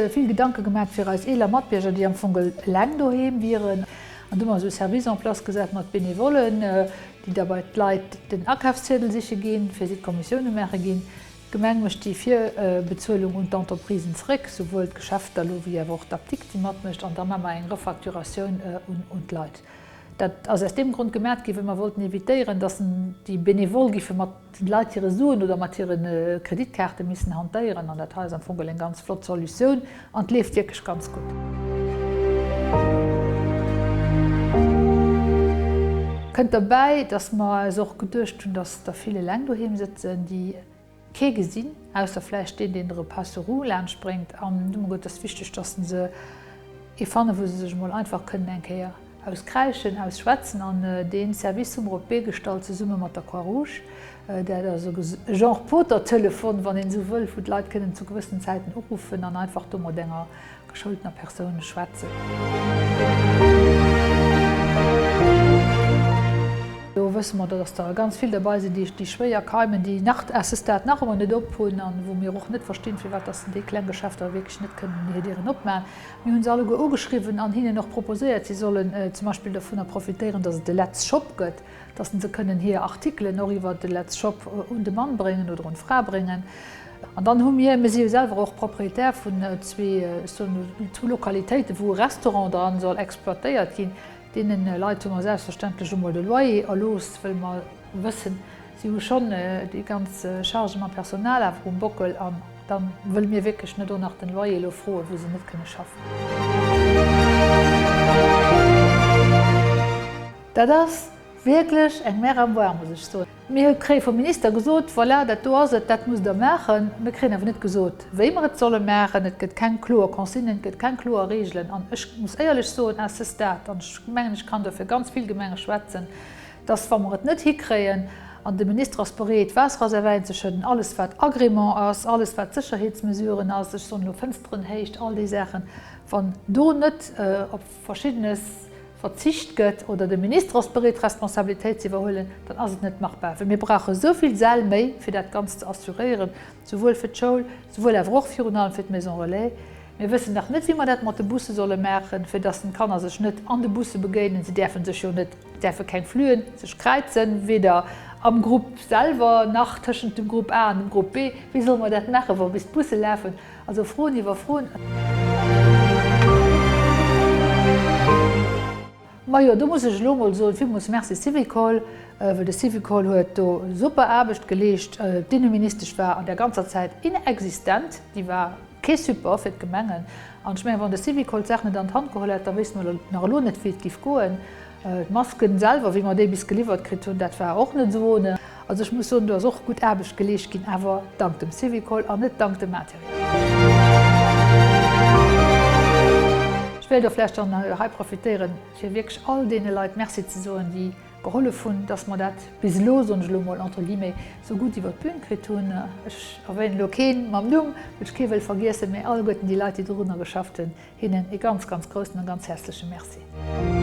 vill Gedanke gemaat fir eis eeler Matbierger, déi am Fong eleng doheem wieren. An do hu mer esou e Service en place gesat mat Benevollen, déi da bei d'Leit den Akafsziedel siche ginn, fir si d'Kommissioune maache ginn. D'Gemeng mécht déi Virbezuelung un d'Entreprisen zeréck, souwuel d'Geschäfter elo wéi awer och d'Apdikt, déi matmécht. An da maache mer eng Refacturatioun un d'Leit. Dat ass aus deem Grond gemat ginn, well mer wollten evitéieren, dass déi Benevole giffe mat den Leit hire Suen oder mat hire Kreditkaarte missen hantéieren. An dat hei ass am Fong eng ganz flott Solutioun an et leeft wierklech ganz gutt. Kënnt derbäi, dass mer eis och geduecht hunn, dass der vill eleng doheem sëtzen, déi kee gesinn, ausser vläicht deen, deen de Repas sur roues laanscht bréngt. An du mer gesot, et ass wichteg, dass se ee fannen, wou se sech emol einfach kënnen eng Kéier auskräischen, ausschwätzen. An dee Service hu mer op d'Bee gestallt, zesumme mat der Croix-Rouge. Dat ass e Genre Potertelefon, wann een esou wëll, wou d'Leit kënnen zu gewëssenen Zäiten uruffen an einfach do mat enger geschoultener Persoun schwätzen. Do wësse mer, dass der ganz vill derbei sinn, déi schwéier keimen, déi nach à ce stade nach ëmmer net op hunn an wou mir och net verstinn, firwat dass déi kleng Geschäfter wierklech net kënnen hir Dieren opmaachen. Mir hu se alleguer ugeschriwwen an hinnen och proposéiert, si sollen zum Beispill dovunner profitéieren, dass et e Letz Shop gëtt, dass se kënnen hir Artikelen och iwwert de Letz Shop un de Mann bréngen oder un d'Fra bréngen. An dann hu mir, mir si jo selwer och Propriétaire vun zwee, ech soen elo, zwou Lokalitéiten, wou e Restaurant dran soll exploitéiert ginn, deene Leit hu mer selbstverständlech emol de Loyer erlooss, wëll mer wëssen, si hu schonn déi ganz Charge mam Personal awer um Bockel an da wëlle mir wierklech net och nach den Loyer elo froen, wou se net kënne schaffen. Dat ass wierklech eng Mer à boire, muss ech soen. Mir kréie vum Minister gesot, Voilà, dat do ass et, dat musst Der maachen. Mir kréien awer net gesot, wéi mer et solle maachen. Et gëtt keng kloer Consignen, et gëtt keng kloer Regeln. An ech muss éierlech soen, à ce stade, an ech mengen, ech kann do fir ganz vill Gemenge schwätzen, dass, wa mer et net hikréien, an de Minister ass bereet, Waasserreservaien ze schëdden, alles wat Agrément ass, alles wat Sécherheetsmesuren ass, ech soen elo Fënsterenhéicht, all déi Saachen, wann do net op Verschiddenes verzicht gëtt oder de Minister ass bereet d'Responsabilitéit ze iwwerhuelen, dann ass et net machbar, well mir brauche esou vill Säll méi fir dat Ganzt ze assuréieren, souwuel fir d'Schoul, souwuel awer och virun allem fir d'Maison relais. Mir wëssen nach net wéi mer dat mat de Busse solle maachen, fir dass den d'Kanner sech net an de Busse begéinen. Si däerfe sech jo net, däerfe keng Fluen sech kräizen, weder am Grupp selwer nach tëschent dem Grupp A an dem Grupp B. Wéi solle mer dat maachen, wa bis d'Busse lafen? Also Froen iwwer Froen. Majo, do muss ech elo emol soen, villmools Merci Syvicol, well de Syvicol huet do super Aarbecht geleescht. D'Inneministesch war an där ganzer Zäit inexistent, déi war kee Support fir d'Gemengen. An ech mengen, wann de Syvicol d'Saach net an d'Hand geholl hätt, da wéisste mer nach elo net, wéi et géif goen. D'Masken selwer, wéi mer déi bis geliwwert kritt hunn, dat war och net esou ohne. Also ech muss soen, do ass och gutt Aarbecht geleescht ginn, awer dank dem Syvicol an net dank dem Intérieur. Ech wéilt och vläicht dann hei profitéieren, fir wierklech all deene Leit Merci ze soen, déi gehollef hunn, dass mer dat bis elo, soen ech elo emol entre guillemets, esou gutt iwwer d'Bün kritt hunn. Ech erwänen elo keen mam Numm, well ech kee wëll vergiessen, mä alleguerten déi Leit, déi dorunner geschafft hunn, Hinnen ee ganz, ganz groussen a ganz häerzleche Merci.